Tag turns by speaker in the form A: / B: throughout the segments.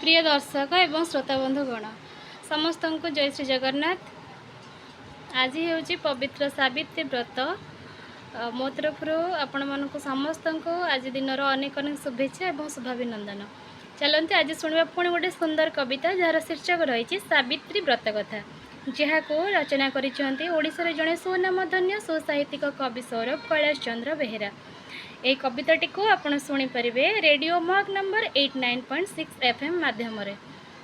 A: ପ୍ରିୟ ଦର୍ଶକ ଏବଂ ଶ୍ରୋତା ବନ୍ଧୁଗଣ, ସମସ୍ତଙ୍କୁ ଜୟ ଶ୍ରୀ ଜଗନ୍ନାଥ। ଆଜି ହେଉଛି ପବିତ୍ର ସାବିତ୍ରୀ ବ୍ରତ। ମୋ ତରଫରୁ ଆପଣମାନଙ୍କୁ ସମସ୍ତଙ୍କୁ ଆଜି ଦିନର ଅନେକ ଅନେକ ଶୁଭେଚ୍ଛା ଏବଂ ଶୁଭାଭିନନ୍ଦନ। ଚାଲନ୍ତୁ, ଆଜି ଶୁଣିବା ପୁଣି ଗୋଟେ ସୁନ୍ଦର କବିତା, ଯାହାର ଶୀର୍ଷକ ରହିଛି ସାବିତ୍ରୀ ବ୍ରତ କଥା, ଯାହାକୁ ରଚନା କରିଛନ୍ତି ଓଡ଼ିଶାର ଜଣେ ସୁନାମଧନ୍ୟ ସୁସାହିତ୍ୟିକ କବି ସୌରଭ କୈଳାସ ଚନ୍ଦ୍ର ବେହେରା। ଏହି କବିତାଟିକୁ ଆପଣ ଶୁଣିପାରିବେ ରେଡ଼ିଓ ମଗ ନମ୍ବର 89.6 FM ମାଧ୍ୟମରେ।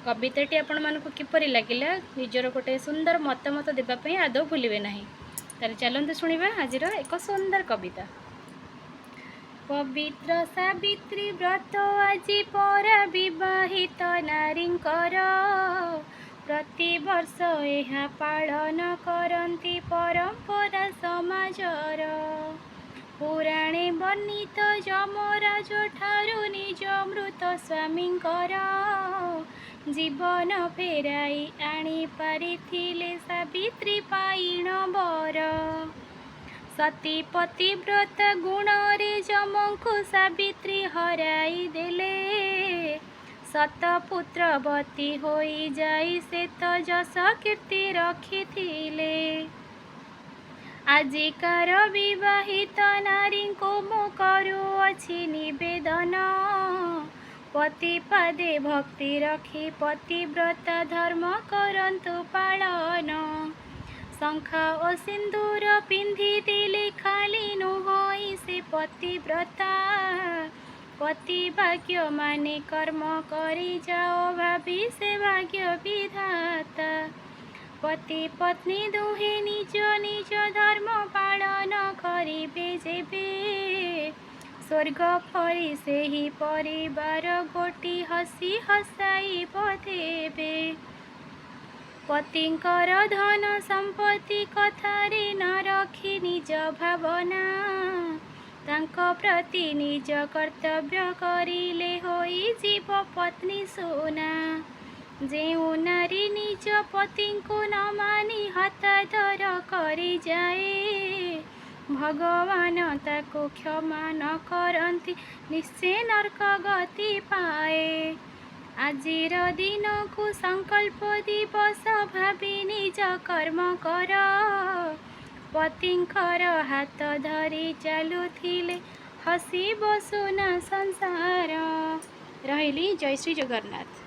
A: କବିତାଟି ଆପଣମାନଙ୍କୁ କିପରି ଲାଗିଲା, ନିଜର ଗୋଟେ ସୁନ୍ଦର ମତାମତ ଦେବା ପାଇଁ ଆଦୌ ଭୁଲିବେ ନାହିଁ। ତାହେଲେ ଚାଲନ୍ତୁ ଶୁଣିବା ଆଜିର ଏକ ସୁନ୍ଦର କବିତା। ପବିତ୍ର ସାବିତ୍ରୀ ବ୍ରତ ଆଜି ପରା ବିବାହିତ ନାରୀଙ୍କର। ପ୍ରତିବର୍ଷ ଏହା ପାଳନ କରନ୍ତି ପରମ୍ପରା ସମାଜର। ପୁରାଣେ ବର୍ଣ୍ଣିତ ଯମରାଜ ଠାରୁ ନିଜ ମୃତ ସ୍ୱାମୀଙ୍କର ଜୀବନ ଫେରାଇ ଆଣି ପାରିଥିଲେ ସାବିତ୍ରୀ ପାଇଣ ବର। ସତୀ ପତିବ୍ରତ ଗୁଣରେ ଯମଙ୍କୁ ସାବିତ୍ରୀ ହରାଇ ଦେଲେ। ଶତପୁତ୍ରବତୀ ହୋଇଯାଇ ସେ ତ ଯଶ କୀର୍ତ୍ତି ରଖିଥିଲେ। ଆଜିକାର ବିବାହିତ ନାରୀଙ୍କୁ ମୁଁ କରୁଅଛି ନିବେଦନ, ପତି ପାଦେ ଭକ୍ତି ରଖି ପତିବ୍ରତା ଧର୍ମ କରନ୍ତୁ ପାଳନ। ଶଙ୍ଖା ଓ ସିନ୍ଦୁର ପିନ୍ଧିଦେଲେ ଖାଲି ନୁହଁଇ ସେ ପତିବ୍ରତା, ପତି ବାକ୍ୟ ମାନି କର୍ମ କରି ଯାଅ ଭାବି ସେ ଭାଗ୍ୟ ବିଧାତା। ପତି ପତ୍ନୀ ଦୁହେଁ ନିଜ ନିଜ ଧର୍ମ ପାଳନ କରିବେ ଯେବେ, ସ୍ୱର୍ଗ ପରି ସେହି ପରିବାର ଗୋଟି ହସି ହସାଇବ ଦେବେ। ପତିଙ୍କର ଧନ ସମ୍ପତ୍ତି କଥାରେ ନ ରଖି ନିଜ ଭାବନା, ତାଙ୍କ ପ୍ରତି ନିଜ କର୍ତ୍ତବ୍ୟ କରିଲେ ହୋଇଯିବ ପତ୍ନୀ ସୁନା। ଯେଉଁ ନାରୀ ନିଜ ପତିଙ୍କୁ ନ ମାନି ହତାଦର କରିଯାଏ, ଭଗବାନ ତାକୁ କ୍ଷମା ନ କରନ୍ତି, ନିଶ୍ଚେ ନର୍କ ଗତି ପାଏ। ଆଜିର ଦିନକୁ ସଂକଳ୍ପ ଦିବସ ଭାବି ନିଜ କର୍ମ କର, ପତିଙ୍କର ହାତ ଧରି ଚାଲୁଥିଲେ ହସିବ ସୁନା ସଂସାର। ରହିଲି, ଜୟ ଶ୍ରୀ ଜଗନ୍ନାଥ।